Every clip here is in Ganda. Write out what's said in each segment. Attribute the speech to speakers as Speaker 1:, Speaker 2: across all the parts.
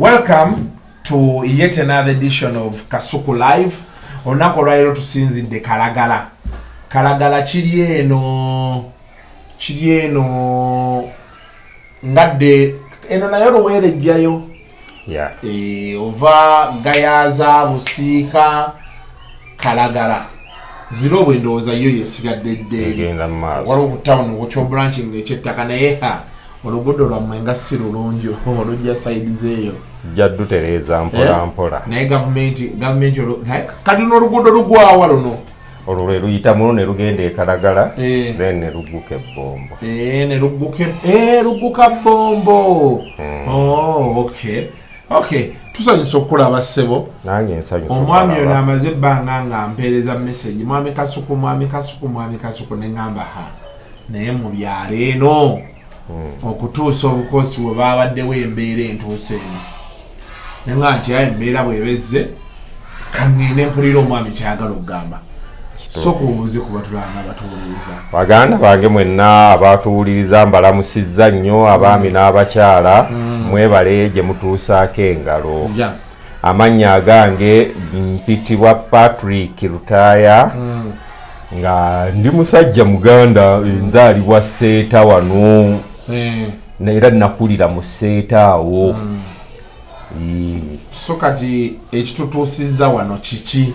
Speaker 1: Welcome to yet another edition of Kasuku Live. Olunaku olwaleero tusinzidde Kalagala. Kalagala kiri eno, kiri eno ngadde eno, naye Luweero ejjayo. Ova Gayaza, Busiika, Kalagala, Zirobwe, ndowooza yo yesigadde dde.
Speaker 2: Egenda mu maaso.
Speaker 1: Waliwo ku town wokyo branching ekyettaka, naye ha, oluguudo lwammwe nga si lulungi olujja side zeeyo.
Speaker 2: Jja dutereeza mpola mpola.
Speaker 1: Naye gavumenti naye kati n'oluguudo lugwawa luno?
Speaker 2: Olwo lwe luyita muno ne lugenda e Kalagala, then ne lugguka ebbombo.
Speaker 1: Ne lugguka, lugguka Bombo. Oh, okay, tusanyusa okukulaba, ssebo.
Speaker 2: Nange nsanyusa
Speaker 1: Omwami ono
Speaker 2: okulaba.
Speaker 1: amaze ebbanga nga mpeereza message, "Mwami Kasuku, mwami Kasuku, mwami Kasuku," neŋŋamba, "Ha, naye mu byalo eno okutuusa obukosi bwe babaddewo embeera entuusa eno." Neŋŋamba nti aye embeera bwebezze, kaŋŋende mpulira omwami kyayagala okugamba. Sooka obuuze ku batulanga batuwuliriza.
Speaker 2: Baganda bange mwenna abatuwuliriza, mbalamusizza nnyo, abaami n'abakyala. Mwebale gye mutuusaako engalo. Amannya agange mpitibwa Patrick Lutaaya, nga ndi musajja Muganda, nzaalibwa Seeta wano, era nakulira mu Seeta awo.
Speaker 1: So kati ekitutuusizza wano kiki?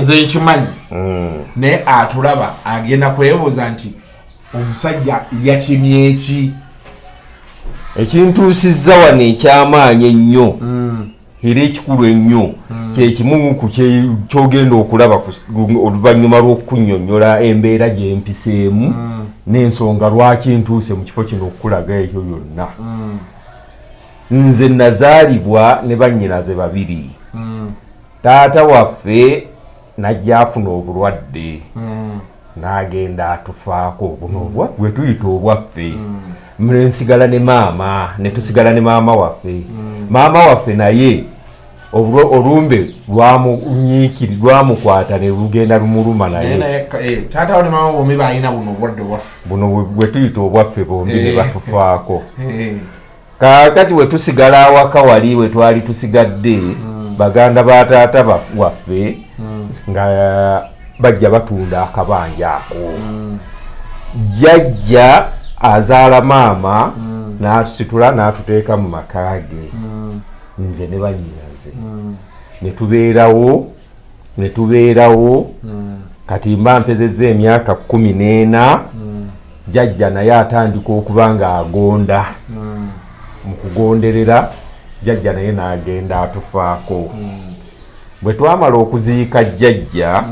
Speaker 1: Nze nkimanyi, naye atulaba agenda kwebuuza nti omusajja yakimye ki?
Speaker 2: Ekintuusizza wano ekyamaanyi ennyo era ekikulu ennyo, kyekimu ku kyogenda okulaba oluvannyuma lw'okunnyonnyola embeera gye mpiseemu n'ensonga lwaki ntuuse mu kifo kino okukulaga ekyo byonna. Nze nazaalibwa ne bannyinaze babiri. Taata waffe najja afuna obulwadde, n'agenda atufaako, buno obwaffe bwe tuyita obwaffe. Nensigala ne maama, ne tusigala ne maama waffe. Maama waffe naye olumbe lwamukwata ne lugenda lumuluma.
Speaker 1: Naye
Speaker 2: naye
Speaker 1: naye taata wo ne maama bombi balina buno obulwadde obwaffe.
Speaker 2: Buno bwe tuyita obwaffe, bombi ne batufaako. Kaakati we tusigala awaka wali we twali tusigadde, baganda ba taata waffe nga bajja batunda akabanja ako. Jjajja azaala maama n'atusitula n'atuteeka mu maka ge, nze ne bannyinaze, ne tubeerawo, ne tubeerawo. Kati mba mpezezza emyaka 14, jjajja naye atandika okuba ng'agonda. Mu kugonderera jjajja naye n'agenda atufaako. Bwe twamala okuziika jjajja,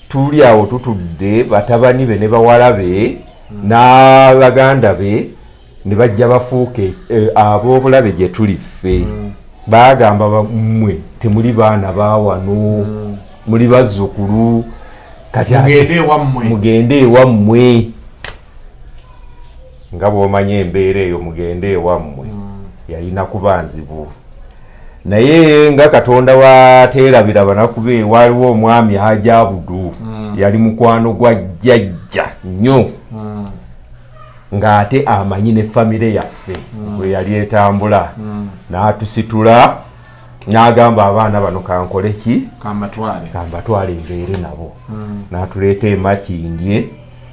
Speaker 2: tuli awo tutudde, batabani be ne bawala be n'abaganda be ne bajja bafuuke ab'obulabe gye tuli ffe. Bagamba, "Mmwe temuli baana ba wano, muli bazzukulu kati
Speaker 1: Mugende ewammwe."
Speaker 2: Mugende ewammwe. Nga bw'omanya embeera eyo, mugende ewammwe yalina kuba nzibu, naye nga Katonda wateerabira banaku be, waliwo omwami Haji Abudu, yali mukwano gwa jjajja nnyo, ng'ate amanyi ne famire yaffe bwe yali etambula, n'atusitula n'agamba, "Abaana bano kankole ki?"
Speaker 1: Kambatwale.
Speaker 2: "Kambatwale mbeere nabo." N'atuleeta emakindye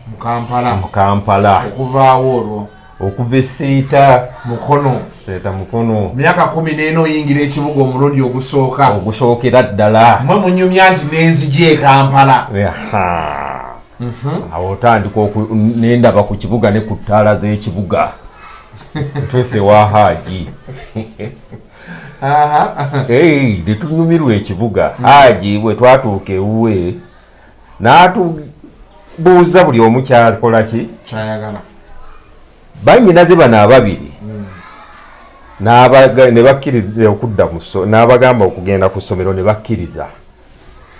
Speaker 1: Mu Kampala.
Speaker 2: Mu Kampala.
Speaker 1: Okuvaawo olwo?
Speaker 2: Okuva Eseeta.
Speaker 1: Mukono.
Speaker 2: Seeta, Mukono.
Speaker 1: Myaka 14 oyingira ekibuga omulundi ogusooka.
Speaker 2: Ogusookera ddala.
Speaker 1: Mwe munyumya nti nenzija e Kampala.
Speaker 2: Aha. Awo otandika nendaba ku kibuga ne ku ttaala z'ekibuga, ntuuse wa Haaji. Hey, netunyumirwa ekibuga. Haaji bwe twatuuka ewuwe n'atubuuza buli omu kyakola ki,
Speaker 1: Kyayagala.
Speaker 2: Bannyinaze bano ababiri ne bakkiriza okudda mu n'abagamba okugenda ku ssomero, ne bakkiriza,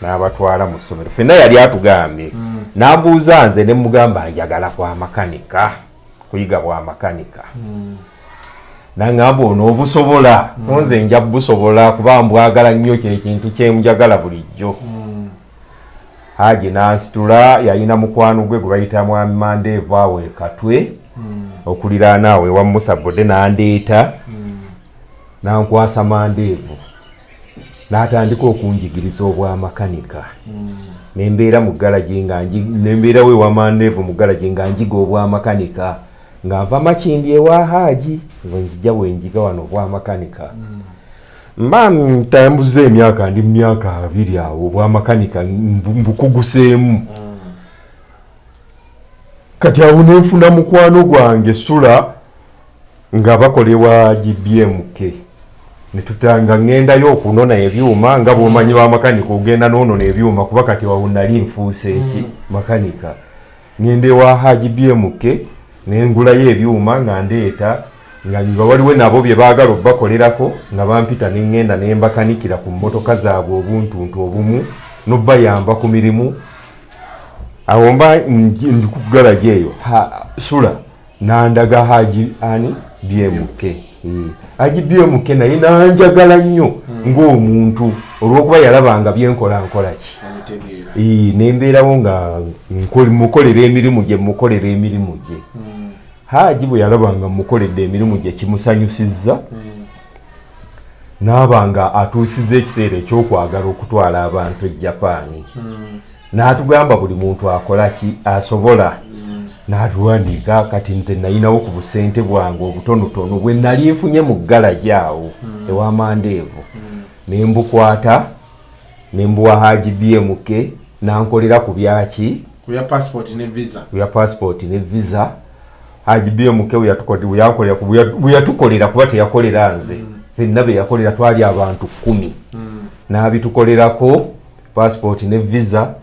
Speaker 2: n'abatwala mu ssomero. Ffenna yali atugambye, n'ambuuza nze, ne mugamba njagala kwa makanika, kuyiga bwa makanika. Naŋŋamba, "Ono obusobola?" Nze nja busobola kuba mbwagala nnyo, kyekintu kyenjagala bulijjo. Haji n'ansitula, yalina mukwano gwe gwe bayita Mwami Mandeevu awo e Katwe, okuliraana awo ewa Musa Bode, n'andeeta. Nankwasa mandeevu, n'atandika okunjigiriza obwamakanika. Nembeera mu galagi nga nembeerawo ewa mandeevu mu galagi nga njiga obwamakanika, nga nva Makindi ewa Haaji, nga nzija bwenjiga wano obwamakanika. Mba ntambuza emyaka, ndi mu myaka 20 awo, obwamakanika mbukuguseemu. Kati awo nenfuna mukwano gwange Sula nga bakola ewa GBMK, netutanga ŋŋendayo okunona ebyuma, nga bwomanyi bamakanika ogenda n'onona ebyuma, kuba kati awo nali nfuuse eki makanika. Ŋŋenda ewa Haji BMK nengulayo ebyuma nga ndeeta, nga waliwo nabo bye baagala obbakolerako, nga bampita neŋŋenda nembakanikira ku mmotoka zaabwe obuntuntu obumu n'obbayamba ku mirimu. Awo mba ndi ku galagi eyo, Sula nandaga Haji ani BMK. Haji BMK naye nanjagala nnyo ng'omuntu, olw'okuba yalabanga byenkola nkola ki. Nembeerawo nga mukolera emirimu gye, mukolera emirimu gye. Haji bwe yalabanga mukoledde emirimu gye kimusanyusizza, naaba nga atuusiza ekiseera ekyokwagala okutwala abantu e Japaani, n'atugamba buli muntu akola ki asobola, n'atuwandiika. Kati nze nayinawo ku busente bwange obutonotono bwe nali nfunye mu galagi awo ewa Mandeevu, ne mbukwata ne mbuwa Haji BMK, nankolera ku byaki,
Speaker 1: ku bya passport ne visa.
Speaker 2: Ku bya passport ne visa. Haji BMK bwe yatukolera, kuba teyakolera nze, fenna be yakolera, twali abantu 10, n'abitukolerako passport ne visa.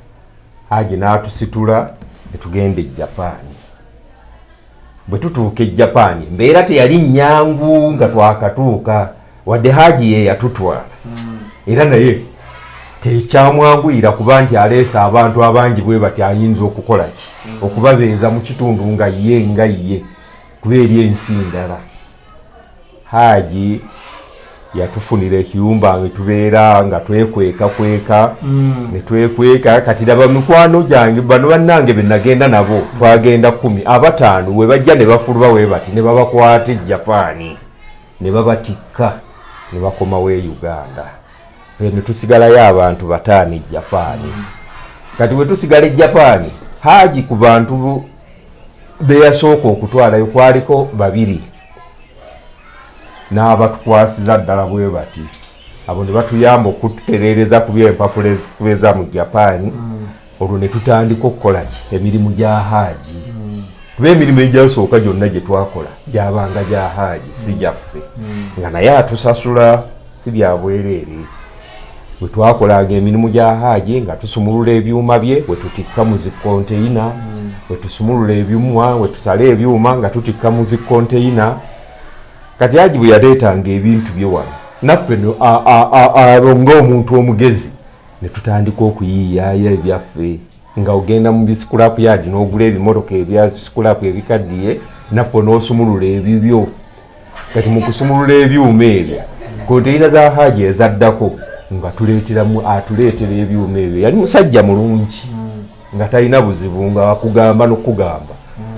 Speaker 2: Haji n'atusitula ne tugenda e Japaani. Bwe tutuuka e Japaani, mbeera teyali nnyangu nga twakatuuka, wadde Haji ye yatutwala, era naye tekyamwanguyira kuba nti aleese abantu abangi bwe bati, ayinza okukola ki okubabeeza mu kitundu nga ye kuba eri ensi ndala. Haji yatufunira ekiyumba nga tubeera nga twekwekakweka, ne twekweka. Kati laba mikwano gyange bano bannange be nagenda nabo, twagenda 10, abataano we bajja ne bafuluma we bati ne babakwata e Japaani ne babatikka ne bakomawo e Uganda. Ffe ne tusigalayo abantu 5 e Japaani. Kati bwe tusigala e Japaani, Haji ku bantu be yasooka okutwalayo kwaliko babiri, n'abatukwasiza ddala bwe bati, abo ne batuyamba okututereereza ku by'empapula ezikubeeza mu Japaani. Olwo ne tutandika okukola ki emirimu gya Haaji, kuba emirimu egyasooka gyonna gye twakola gyabanga gya Haaji, si gyaffe, nga naye atusasula, si bya bwereere. Bwe twakolanga emirimu gya Haaji nga tusumulula ebyuma bye, bwe tutikka mu zi konteyina, bwe tusumulula ebyuma, bwe tusala ebyuma nga tutikka mu zi konteyina. Kati Haaji bwe yaleetanga ebintu bye wano, naffe ng'omuntu omugezi ne tutandika okuyiiyaayo ebyaffe, nga ogenda mu bi scrap yard n'ogula ebimotoka ebya scrap ebikaddiye, naffe n'osumulula ebibyo. Kati mu kusumulula ebyuma ebyo, konteyina za Haaji ezaddako nga tuleeteramu, atuleetera ebyuma ebyo. Yali musajja mulungi nga talina buzibu, nga akugamba n'okugamba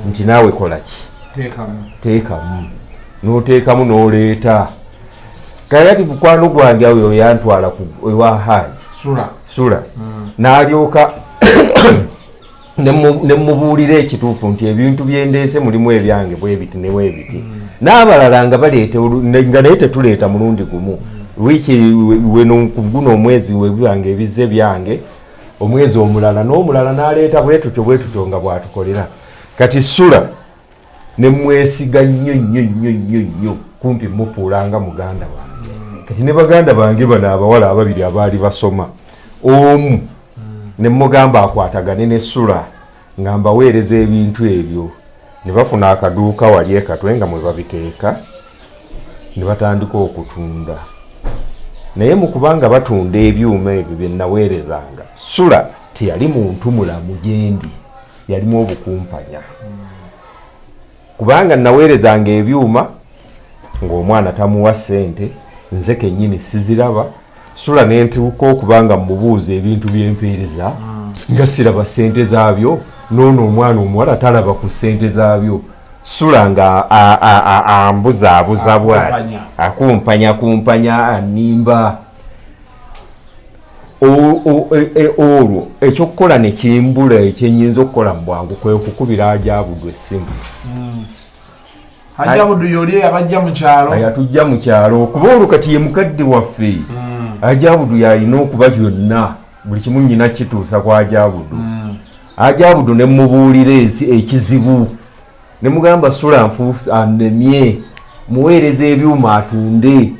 Speaker 2: nti naawe kola ki, teekamu, n'oteekamu n'oleeta. Kakati mukwano gwange oyo yantwala ewa Haaji Sula, n'alyoka ne mubuulira ekituufu nti ebintu byendeese mulimu ebyange bwe biti ne bwe biti, n'abalala nga baleeta, nga naye tetuleeta mulundi gumu. Wiiki weno guno omwezi webyange ebizze byange, omwezi omulala n'omulala n'aleeta, bwe tutyo bwe tutyo nga bwatukolera. Kati Sula ne mwesiga nnyo nnyo nnyo nnyo nnyo, kumpi mufuulanga muganda wange. Kati ne baganda bange bano abawala ababiri abaali basoma, omu ne mugamba akwatagane ne Sula nga mbaweereza ebintu ebyo, ne bafuna akaduuka wali ekatwe nga mwe babiteeka ne batandika okutunda. Naye mu kubanga batunda ebyuma ebyo bye naweerezanga, Sula teyali muntu mulamu gyendi, yalimu obukumpanya, kubanga naweerezanga ebyuma ng'omwana tamuwa ssente, nze kennyini siziraba. Sula nentuuka okuba nga mubuuza ebintu byempeereza nga siraba ssente zaabyo, noono omwana omuwala talaba ku ssente zaabyo. Sula nga ambuzaabuza bwati, akumpanya kumpanya, animba. Olwo ekyokukola nekimbula, ekyenyinza okukola mu bwangu kwe kukubira Ajabudu essimu.
Speaker 1: Ajabudu yoli abajja mu kyalo,
Speaker 2: yatujja mu kyalo, kuba olwo kati ye mukadde waffe. Ajabudu yalina okuba byonna, buli kimu nyina kituusa ku Ajabudu. Ajabudu ne mubuulira ekizibu, ne mugamba Sula nfu anemye muweereza ebyuma atunde,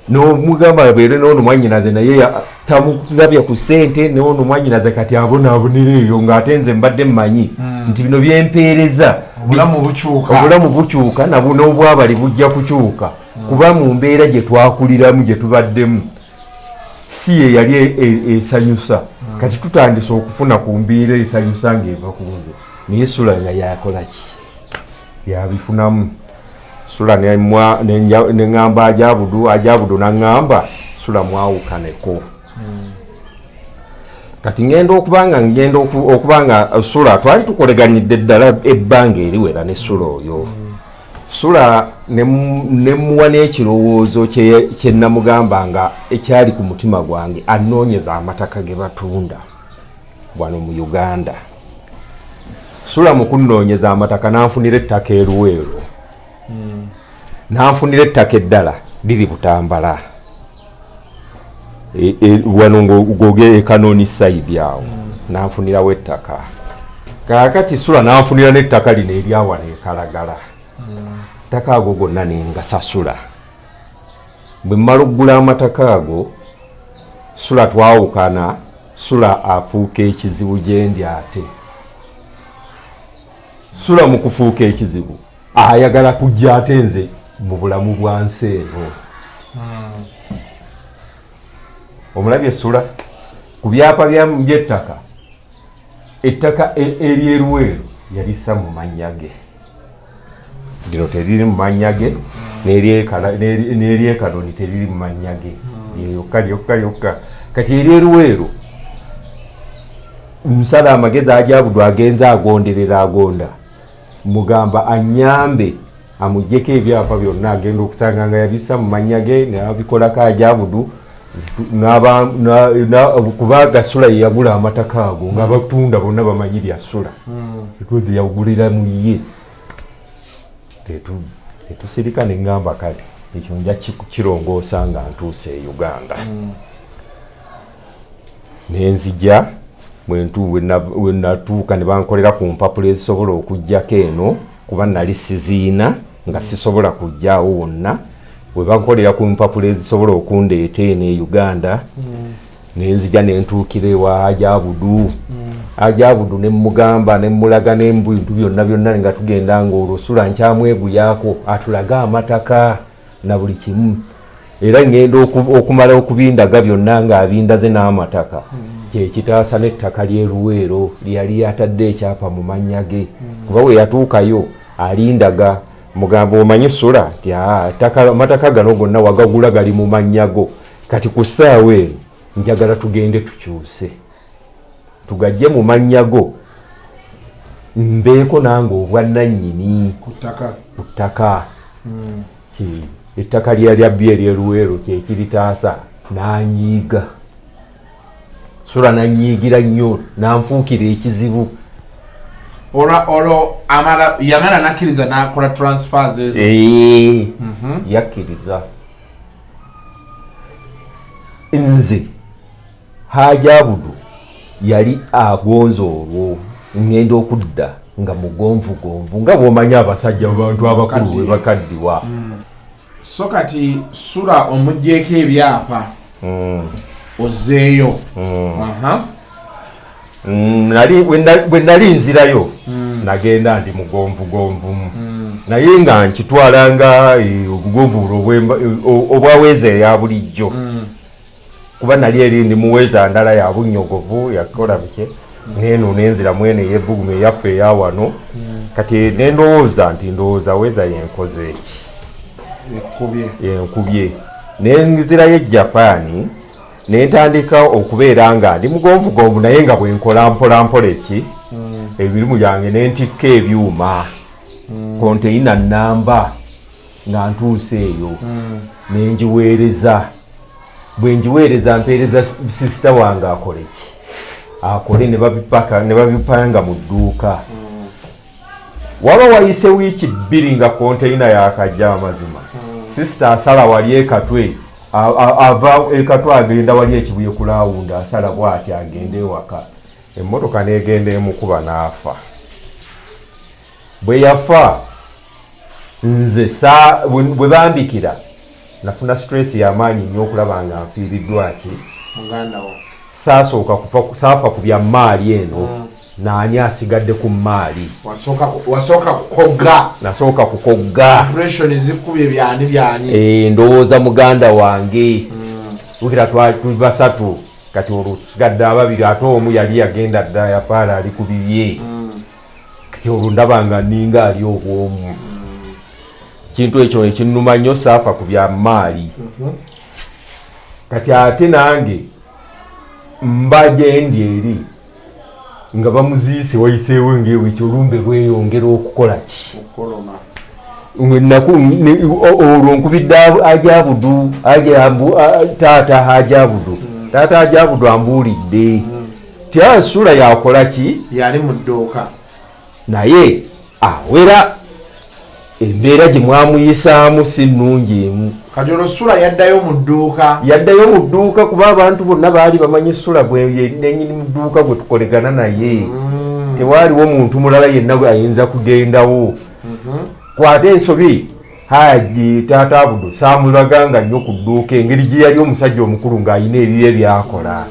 Speaker 2: nomugamba abeere noono mwanyinaze, naye tamugabya ku ssente, noono mwanyinaze kati abonaabonera eyo, ng'ate nze mbadde mmanyi nti bino byempeereza
Speaker 1: obulamu bukyuka,
Speaker 2: obulamu bukyuka, nabwo n'obwabali bujja kukyuka, kuba mu mbeera gye twakuliramu, gye tubaddemu, si ye yali esanyusa. Kati tutandise okufuna ku mbeera esanyusa ng'eva ku nze, naye Sula nga yakola ki, yabifunamu. Sula neŋŋamba Ajabudu, Ajabudu naŋŋamba Sula mwawukaneko. Kati ŋŋenda okubanga ŋŋenda okubanga Sula twali tukoleganidde ddala ebbanga eriwera ne Sula oyo. Sula nemuwa n'ekirowoozo kye namugamba nga ekyali ku mutima gwange, anoonyeza amataka ge batunda wano mu Uganda. Sula mu kunnoonyeza amataka nanfunira ettaka eruweero, nanfunira ettaka eddala liri Butambala, wano ngoge ekanoni side awo, nanfunirawo ettaka. Kaakati Sula nanfunira n'ettaka lino eryawano ekalagala. Ttaka ago gonna nengasasula. Bwe mmala okugula amataka ago, Sula twawukana. Sula afuuka ekizibu gyendi, ate Sula mu kufuuka ekizibu ayagala kujja ate nze mu bulamu bwa nsi eno. Omulabye Sula ku byapa by'ettaka, ettaka eryeruweero yalissa mu mannya ge, lino teriri mu mannya ge, n'eryekanoni teriri mu mannya ge, yokka lyokka lyokka. Kati eryeruweero nsala amagezi, Ajabudu agenze agonderera agonda, mugamba anyambe amugyeko ebyapa byonna, agenda okusanga nga yabissa mu mannya ge, nabikolako Ajabudu, kuba Sula yeyagula amataka ago nga batunda bonna bamanyi lya Sula, because yagulira mu ye. Tetusirika, neŋŋamba kale ekyo nja kirongoosa nga ntuuse e Uganda. Nenzija, wenatuuka ne bankolera ku mpapula ezisobola okugjako eno, kuba nali siziina nga sisobola kujjaawo wonna. Bwe bankolera ku mpapula ezisobola okundeeta eno e Uganda, nenzija nentuukira ewa Ajabudu. Ajabudu nemugamba, nemulaga nebintu byonna byonna nga tugenda, nga olwo Sula nkyamweguyako atulage amataka na buli kimu, era ngenda okumala okubindaga byonna ng'abindaze n'amataka, kyekitaasa n'ettaka ly'eruweero lyeyali atadde ekyapa mu mannya ge, kuba we yatuukayo alindaga, mugamba omanyi Sula nti amataka gano gonna wagagula gali mu mannya go, kati ku ssaawa eno njagala tugende tukyuse tugajje mu mannya go, mbeeko nange obwannannyini
Speaker 1: ku
Speaker 2: ttaka. Ettaka lyali abbye eryeruweero kyekiritaasa. Nanyiiga Sula, nanyiigira nnyo, nanfuukira ekizibu.
Speaker 1: Olwo amala yamala nakkiriza nakola transfers ezo?
Speaker 2: Yakkiriza. Nze Hajabudu yali agonza, olwo ngenda okudda nga mugonvugonvu, nga bwomanyi abasajja, abantu abakulu bwe bakaddiwa.
Speaker 1: So kati Sula omugyeko ebyapa, ozeeyo.
Speaker 2: Bwe nali nzirayo, nagenda ndi mugonvugonvumu, naye nga nkitwala nga obugonvu buno obwaweeza eya bulijjo, kuba nali eri ndi muweeza ndala ya bunyogovu, yakola bike neeno nenzira mwene ey'ebbugumu eyaffe eyawano. Kati nendowooza nti ndowooza weeza yenkoze eki enkubye, nenzirayo e Japaani, nentandika okubeera nga ndi mugonvugonvu, naye nga bwenkola mpola mpola eki emirimu gyange, nentikka ebyuma. Konteyina namba nga ntuuse eyo, nengiweereza. Bwe ngiweereza, mpeereza sister wange akole ki, akole, ne babipaka ne babipanga mu dduuka. Waba wayise wiiki 2 nga konteyina yakajja. Amazima, sister asala wali ekatwe, ava ekatwe agenda wali ekibuye ku lawunda, asala bwati agende ewaka, emmotoka n'egenda emukuba n'afa. Bwe yafa, nze bwe bambikira nafuna stress y'amaanyi nnyo okulaba nga nfiiriddwa ki?
Speaker 1: Muganda wo.
Speaker 2: Saasooka kufa, saafa ku bya maali eno. Naani asigadde ku maali?
Speaker 1: Wasooka kukogga.
Speaker 2: Nasooka kukogga.
Speaker 1: Depression zikubye byani byani.
Speaker 2: Ndowooza muganda wange lukira twali tuli basatu, kati olwo tusigadde ababiri, ate omu yali yagenda dda, yapaala ali ku bibye. Kati olwo ndaba nga ninga ali obwomu. Kintu ekyo ekinnuma nnyo, saafa ku bya maali. Kati ate nange mba gyendi eri nga bamuziise, wayiseewo ngaewo olumbe lweyongera okukola ki?
Speaker 1: Okoloma.
Speaker 2: Olwo nkubidde ajabudu taata Hajabudu. Taata Ajabudu ambuulidde ti asula yakola ki?
Speaker 1: Yali mu dduuka.
Speaker 2: Naye awera embeera gye mwamuyisaamu si nnungi emu.
Speaker 1: Kati olwo Sula yaddayo mu dduuka?
Speaker 2: Yaddayo mu dduuka, kuba abantu bonna baali bamanyi Sula gwenenyini mu dduuka gwe tukolegana naye. Tewaaliwo muntu mulala yenna gwe ayinza kugendawo. Kwate ensobi, Haji taata Abudu saamulaganga nnyo ku dduuka, engeri gye yali omusajja omukulu ng'alina ebibye byakola.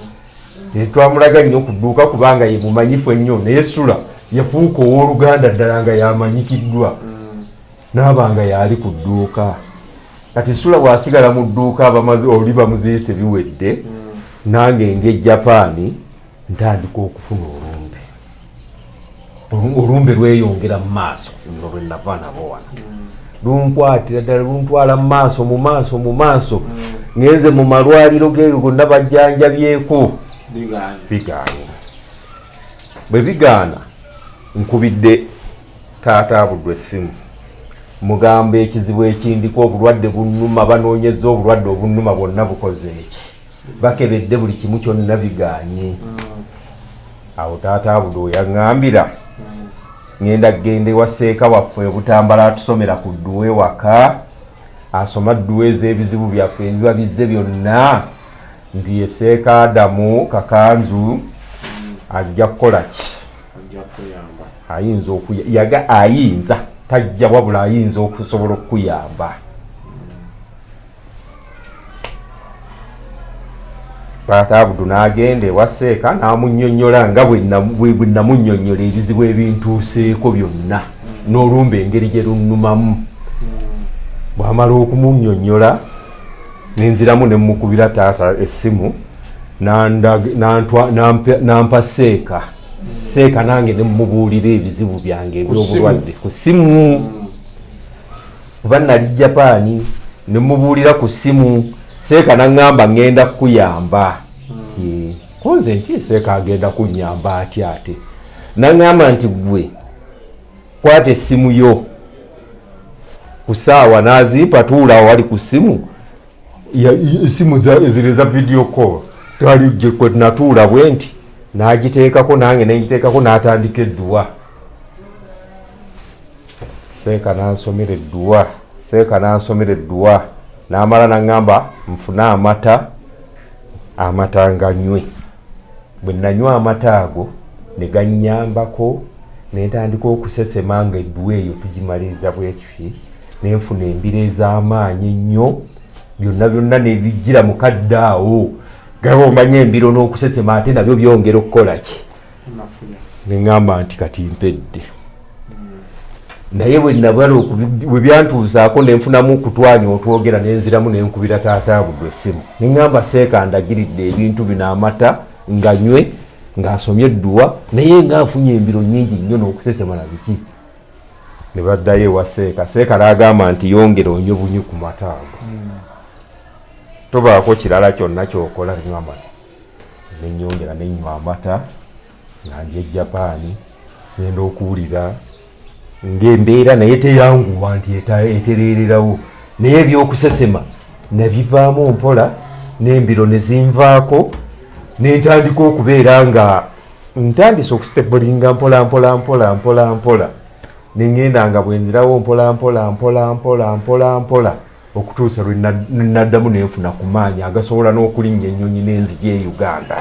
Speaker 2: Tetwamulaga nnyo ku dduuka kubanga ye mumanyifu ennyo, naye Sula yafuuka owooluganda ddala nga yamanyikiddwa, naaba nga yali ku dduuka. Kati Sula bw'asigala mu dduuka, oli bamuziise biwedde, nange ndi e Japaani ntandika okufuna olumbe. Olumbe lweyongera mu maaso. Luno lwe nava nabo wano lunkwatira ddala, luntwala mu maaso, mu maaso, mu maaso. Ngenze mu malwaliro geeyo gonna, bajjanjabyeko.
Speaker 1: Bigaanye.
Speaker 2: Bigaanye. Bwe bigaana, nkubidde taata Abudu essimu, mugamba ekizibu ekindiko, obulwadde bunnuma, banoonyeza obulwadde obunnuma bwonna, bukoze eki, bakebedde buli kimu kyonna, bigaanye. Awo taata Abudu we yaŋŋambira, ŋŋenda kgenda ewa seeka waffe Obutambala, atusomera ku dduwa ewaka, asoma dduwa ez'ebizibu byaffe ebiba bizze byonna, nti ye seeka Adamu Kakanzu, ajja kukola ki?
Speaker 1: Ajja kuyamba.
Speaker 2: Ayinza okuya yaga ayinza tajja, wabula ayinza okusobola okukuyamba. Taata Abudu n'agenda ewa seeka n'amunnyonnyola nga bwe namunnyonnyola ebizibu ebintuuseeko byonna n'olumba engeri gye lunnumamu. Bw'amala okumunnyonnyola, nenziramu ne mukubira taata essimu, nampa seeka. Seeka nange ne mubuulira ebizibu byange eby'obulwadde ku ssimu, kuba nali Japaani. Ne mubuulira ku ssimu, seeka naŋŋamba, "Ŋŋenda kukuyamba." Konze nti, "Seeka agenda kunnyamba atya?" Ate naŋŋamba nti, "Gwe kwata essimu yo ku ssaawa." N'azimpa, tuula wali ku ssimu. Essimu ziri eza video call, twali kwe natuula bwe nti, n'agiteekako nange nengiteekako, n'atandika edduwa. Seeka n'ansomera edduwa, seeka n'ansomera edduwa, n'amala n'aŋŋamba nfune amata, amata nganywe. Bwe nanywa amata ago ne gannyambako, ne ntandika okusesema nga edduwa eyo tugimaliriza bwekiti, nenfuna embiro ez'amaanyi ennyo, byonna byonna nebijjira mu kadde awo. Gaba omanye embiro n'okusesema ate nabyo byongera okukola ki?
Speaker 1: Nafuya.
Speaker 2: Neŋŋamba nti kati mpedde. Naye bwe nabala bwe byantuusaako, nenfunamu okutwanya otwogera, nenziramu nenkubira taata Abudu essimu, neŋŋamba, "Seeka ndagiridde ebintu bino, amata nganywe ng'asomye edduwa, naye nga nfunye embiro nyingi nnyo n'okusesema na biki." Ne baddayo ewa seeka. Seeka n'agamba nti, "Yongera onywe bunywi ku mata ago, tobaako kirala kyonna kyokola." Nywa amata. Nenyongera nenywa amata nga ndi e Japaani. Ngenda okuwulira Ng'embeera naye teyanguwa nti etereererawo, naye ebyokusesema nabivaamu mpola, n'embiro ne zinvaako, ne ntandika okubeera nga ntandise okusitebolinga mpola mpola mpola mpola mpola, ne ŋŋenda nga bwe nzirawo mpola mpola mpola mpola mpola mpola okutuusa lwe naddamu ne nfuna ku maanyi agasobola n'okulinnya ennyonyi n'enzija e Uganda.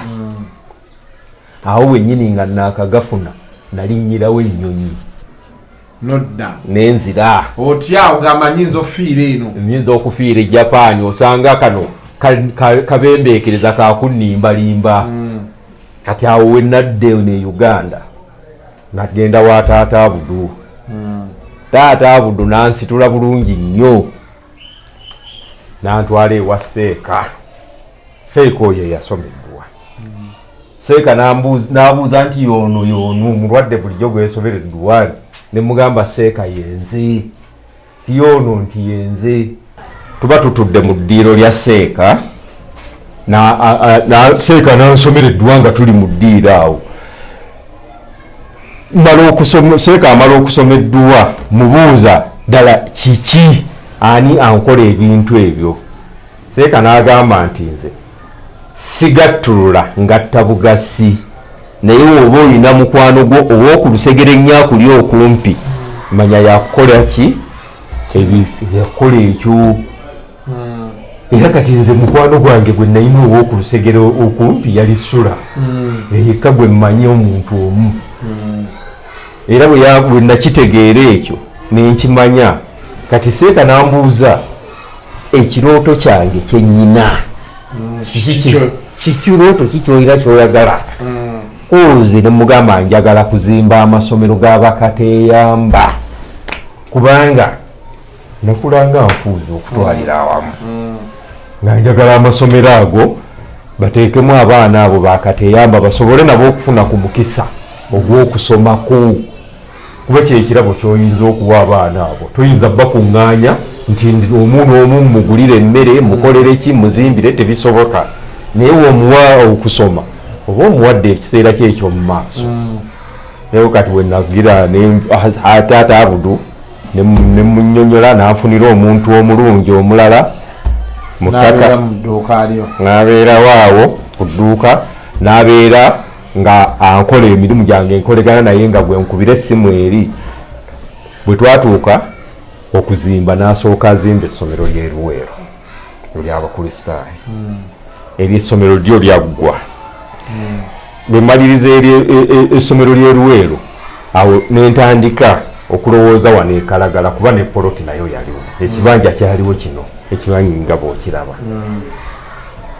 Speaker 2: Awo wennyini nga naakagafuna nalinnyirawo ennyonyi
Speaker 1: nodda
Speaker 2: nenzira.
Speaker 1: Otya ogamba nyinza ofiira eno?
Speaker 2: Nyinza okufiira e Japan, osanga kano kabembeekereza kakunnimbalimba. Kati awo we nadda eno e Uganda nagenda wa taata Abudu. Taata Abudu nansitula bulungi nnyo nantwala ewa Seeka. Seeka oyo yasomeddwa. Seeka n'abuuza nti yono yono omulwadde bulijjo gwesobera edduwa? Ne mugamba Seeka yenze. Ti yono nti yenze. Tuba tutudde mu ddiiro lya Seeka, Seeka nansomera edduwa nga tuli mu ddiiro awo. Seeka amala okusoma edduwa, mubuuza ddala kiki, ani ankola ebintu ebyo? Seeka n'agamba nti nze sigattulula ngatta bugasi, naye woba olina mukwano gwo ow'oku lusegere ennyo akuli okumpi, manya yakukola ki, yakukola ekyo. Era kati nze mukwano gwange gwe nalina ow'oku lusegere okumpi yali Sula, yekka gwe mmanyi omuntu omu. Era bwe nakitegeera ekyo nenkimanya. Kati Seeka n'ambuuza ekirooto kyange kyennyina kikirooto kikyoyina kyoyagala koze, ne mugamba njagala kuzimba amasomero g'abakateeyamba, kubanga nakulanga nfuuza okutwalira awamu, nga njagala amasomero ago bateekemu abaana abo bakateyamba basobole nabo okufuna ku mukisa ogw'okusomako, kuba kyekirabo kyoyinza okuwa abaana abo. Toyinza bakuŋŋaanya nti omu n'omu mugulire emmere, mukolere ki, muzimbire, tebisoboka. Naye womuwa okusoma oba omuwadde ekiseera kye eky'omu maaso. Naye kati wenagira taata Abudu ne munyonyola, nanfunira omuntu omulungi omulala mu ttaka, n'abeerawo awo ku dduuka, n'abeera nga ankola emirimu gyange, nkolegana naye nga gwe nkubira essimu eri. Bwe twatuuka okuzimba, n'asooka azimba essomero ly'eruweero eryabakristaayo. Eryessomero lyo lyaggwa. Bwe mmaliriza essomero ly'eruweero, awo nentandika okulowooza wano ekalagala, kuba ne poloti nayo yaliwo, ekibanja kyaliwo kino ekibanja nga bw'okiraba.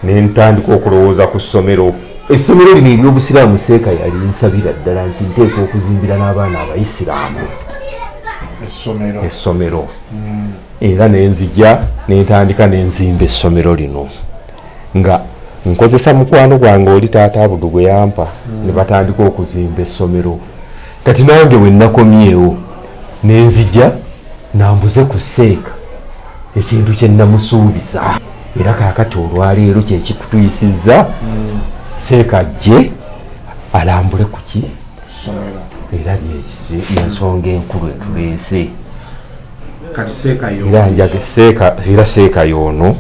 Speaker 2: Nentandika okulowooza ku ssomero, essomero lino ery'obusiraamu. Seeka yali nsabira ddala nti nteekwa okuzimbira n'abaana abayisiraamu essomero. Era nenzija nentandika nenzimba essomero lino nga nkozesa mukwano gwange oli taata Abudu gwe yampa, ne batandika okuzimba essomero. Kati nange we nakomyewo nenzija nambuze ku Seeka ekintu kye namusuubiza, era kaakati olwaleero kyekikutuyisizza Seeka ajje alambule ku ki era yensonga enkulu etuleese. Era njaga Seeka, era Seeka yoono.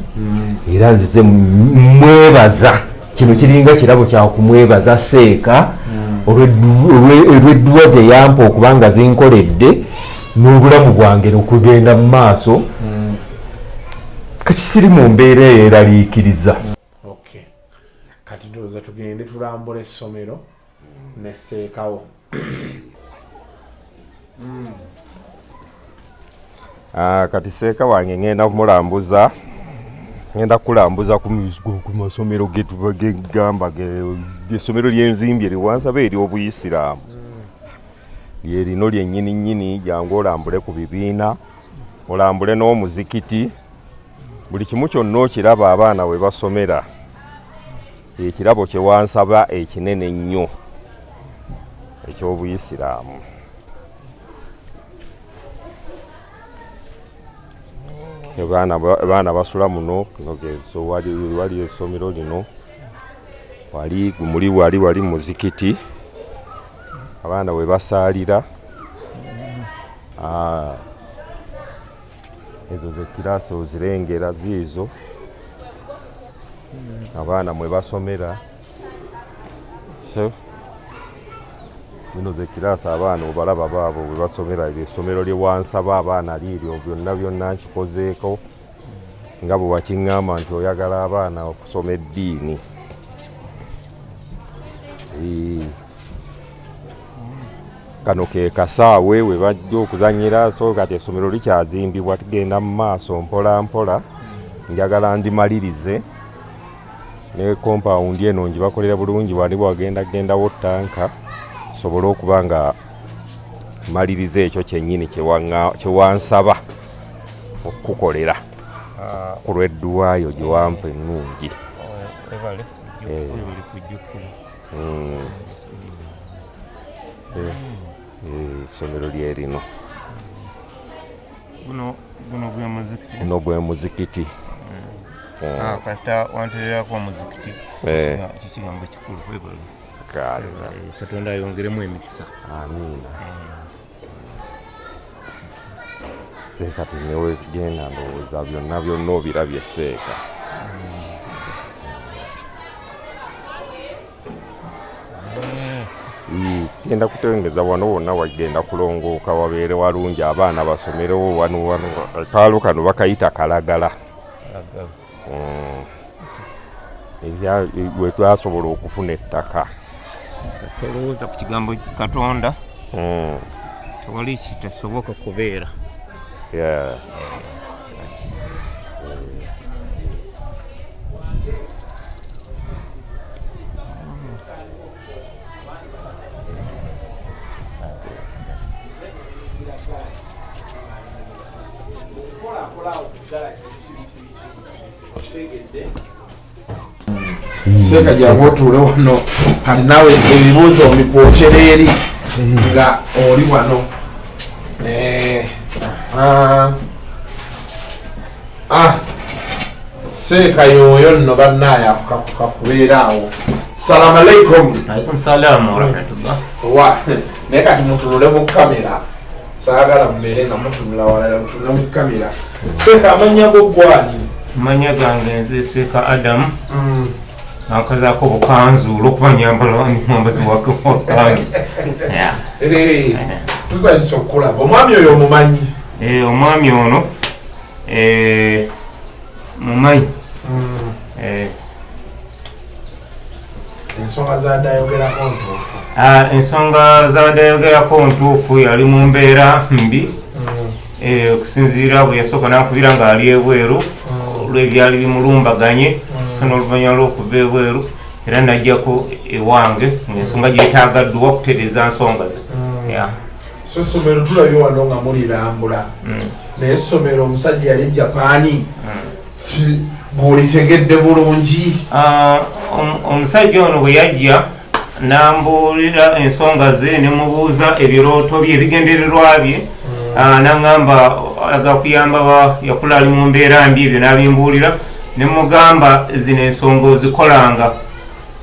Speaker 2: Era nzize mwebaza, kino kiringa kirabo kyakumwebaza Seeka olw'edduwa ze yampa okuba nga zinkoledde n'obulamu bwange okugenda mu maaso. Kati siri mu mbeera eyeraliikiriza.
Speaker 1: Kati ndowooza tugende tulambula essomero ne Seekawo.
Speaker 2: Kati Seeka wange ngenda kumulambuza, ngenda kukulambuza ku masomero gegamba essomero lyenzimbye liwansaba ery'obuyisiraamu lyerino lyennyini nnyini. Jangu olambule ku bibiina, olambule n'omuzikiti, buli kimu kyonna okiraba abaana we basomera. Ekirabo kye wansaba ekinene ennyo eky'obuyisiraamu. Abaana basula muno, wali essomero lino, wali muli wali wali muzikiti abaana we basaalira. Ah, ezo ze kiraasi ozirengera ziizo abaana mwe basomera. So zino ze kiraasi abaana obalaba baabo bwe basomera. Eryo essomero lye wansaba abaana liiryo, byonna byonna nkikozeeko nga bwe wakiŋŋamba nti oyagala abaana okusoma eddiini. Kano ke kasaawe we bajja okuzannyira. So kati essomero likyazimbibwa, tugenda mu maaso mpola mpola. Njagala ndimalirize ne kompawundi eno ngibakolera bulungi, wali bwagenda gendawo ttanka sobole okuba nga maliriza ekyo kyennyini kyewansaba okukukolera ku lw'edduwaayo gye wampa ennungi. Essomero lye lino. Guno gwe muzikiti.
Speaker 3: Kasita wantererako omuzikiti, ekyo kigambo kikulu. Katonda ayongeremu emikisa.
Speaker 2: Amiina. Kati newe genda, ndowooza byonna byonna obirabye seeka. Genda kutengeza wano wonna, wagenda kulongooka wabeere walungi, abaana basomerewo wano. Wano akaalo kano bakayita Kalagala we twasobola okufuna ettaka.
Speaker 3: Tolowooza ku kigambo Katonda, tewali kitasoboka kubeera.
Speaker 1: Seeka, jangu otuule wano. Kati naawe ebibuuzo obikwokera eri nga oli wano. Seeka yoyo nno bannaye kakubeera awo. Salamu alaikum.
Speaker 3: Alaikum salamu warahmatullah.
Speaker 1: Wa naye kati mutunule mu kamera, saagala mubeere nga mutunula walala, mutunule mu kamera. Seeka, amannya go gwani?
Speaker 3: Manya gange nze Seeka Adamu, ankazaako bukanzu olwokuba nyambala mwambazi wake wa kanzu.
Speaker 1: Tusanyusa okukulaba. Omwami oyo omumanyi?
Speaker 3: Omwami ono mumanyi.
Speaker 1: Ensonga zadayogerako ntuufu?
Speaker 3: Ensonga zadayogerako ntuufu. Yali mu mbeera mbi, okusinziira bwe yasooka nankubira ng'ali ebweru olw'ebyali bimulumbaganye. So n'oluvannyuma lw'okuva ebweru era najjako ewange ng'ensonga gyetaaga dduwa kutereeza nsonga ze.
Speaker 1: So essomero tulabye wano nga mulirambula, naye essomero omusajja yali Japaani, gw'olitegedde bulungi?
Speaker 3: Omusajja ono bwe yajja nambuulira ensonga ze, ne mubuuza ebirooto bye, ebigendererwa bye, naŋŋamba aga kuyamba yakula ali mu mbeera mbi. Ebyo n'abimbuulira, ne mugamba zino ensonga ozikolanga,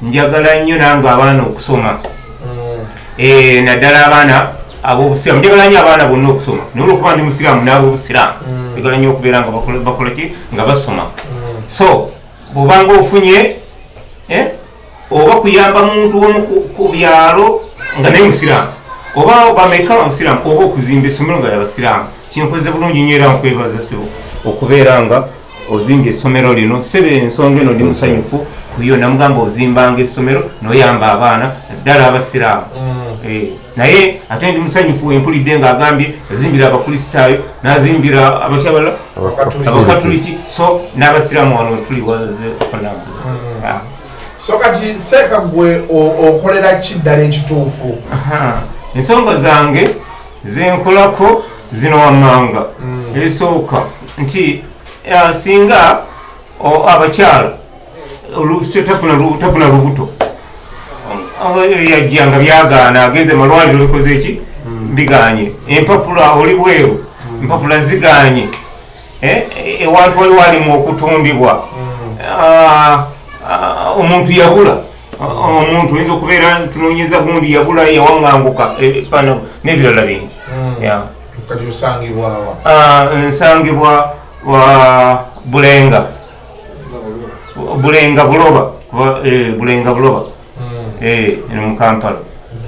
Speaker 3: njagala nnyo nange abaana okusoma, naddala abaana ab'obusiraamu. Njagala nnyo abaana bonna okusoma, naye olwokuba ndi musiraamu n'ab'obusiraamu njagala nnyo okubeera nga bakola ki, nga basoma. So bw'obanga ofunye oba kuyamba muntu omu ku byalo nga naye musiraamu, oba bameka bamusiraamu, oba okuzimba essomero nga yabasiraamu, kinkoze bulungi nnyo era nkwebaza ssebo okubeera nga ozimbye essomero lino. Sebe ensonga eno ndi musanyufu kuyo. Namugamba ozimbanga essomero noyamba abaana naddala abasiraamu. Naye ate ndi musanyufu empulidde ng'agambye azimbira abakristaayo n'azimbira abakyabala abakatuliki, so n'abasiraamu wano tuli waze okulambuza.
Speaker 1: So kati seeka, gwe okolera ki ddala ekituufu?
Speaker 3: Ensonga zange zenkolako zino wammanga. Esooka nti singa abakyala tafuna lubuto, yajja nga byagaana, agenze malwaliro bikoze eki, biganye, empapula oli bweru, empapula ziganye, ewantu wali walimu okutundibwa, omuntu yabula, omuntu oyinza okubeera tunoonyeza gundi yabula, yawaŋŋanguka, n'ebirala bingi.
Speaker 1: Kati osangibwawa?
Speaker 3: Nsangibwa wa Bulenga, Bulenga Buloba, Bulenga Buloba, eno mu Kampala.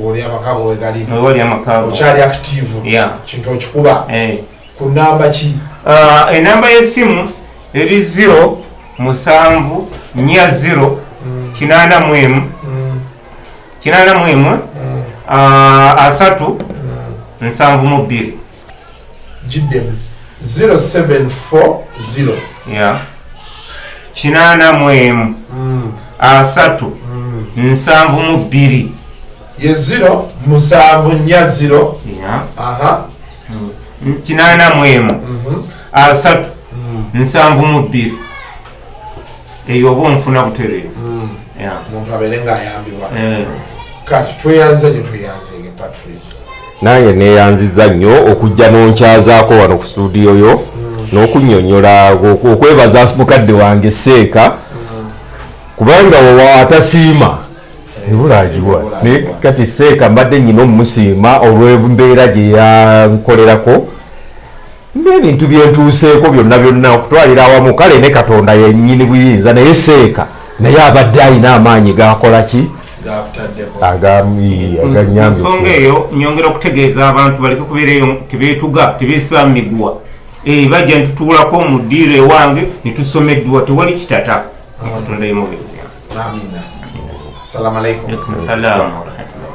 Speaker 1: Oli amaka go wegali?
Speaker 3: Wewali amaka go.
Speaker 1: Okyali active?
Speaker 3: Yeah.
Speaker 1: Kintu okikuba ku namba ki?
Speaker 3: Enamba y'essimu eri 0 7 4 0 81 81 3 72.
Speaker 1: Giddemu. 0740?
Speaker 3: Ya, 81 3 72.
Speaker 1: Ye 0 7 4 0?
Speaker 3: Ya.
Speaker 1: Aha.
Speaker 3: 81 3 72. Eyo oba onfuna butereevu. Ya.
Speaker 1: Omuntu abeere ng'ayambibwa.
Speaker 3: Eh.
Speaker 1: Kati tweyanze nyo, tweyanzenge, Patrick.
Speaker 2: Nange neeyanziza nnyo okujja n'onkyazaako wano ku studio yo n'okunnyonnyola, okwebaza mukadde wange Seeka, kubanga wowa atasiima ebulagiwa. Naye kati Seeka mbadde nyina omumusiima olw'embeera gye yankolerako n'ebintu byentuuseeko byonna byonna okutwalira awamu. Kale ne Katonda yennyini buyinza, naye Seeka naye abadde alina amaanyi gakola ki?
Speaker 1: Gakutaddeko.
Speaker 2: Aganyambye.
Speaker 3: Ensonga eyo nyongera okutegeeza abantu baleke kubeereyo tebeetuga, tebeesiba mu miguwa. Bajja nitutuulako mu ddiiro ewange netusoma edduwa, tewali kitata. Katonda yemubeezi.
Speaker 1: Amina. Assalamu alaikum.
Speaker 3: Alaikum salaamu warahmatullahi.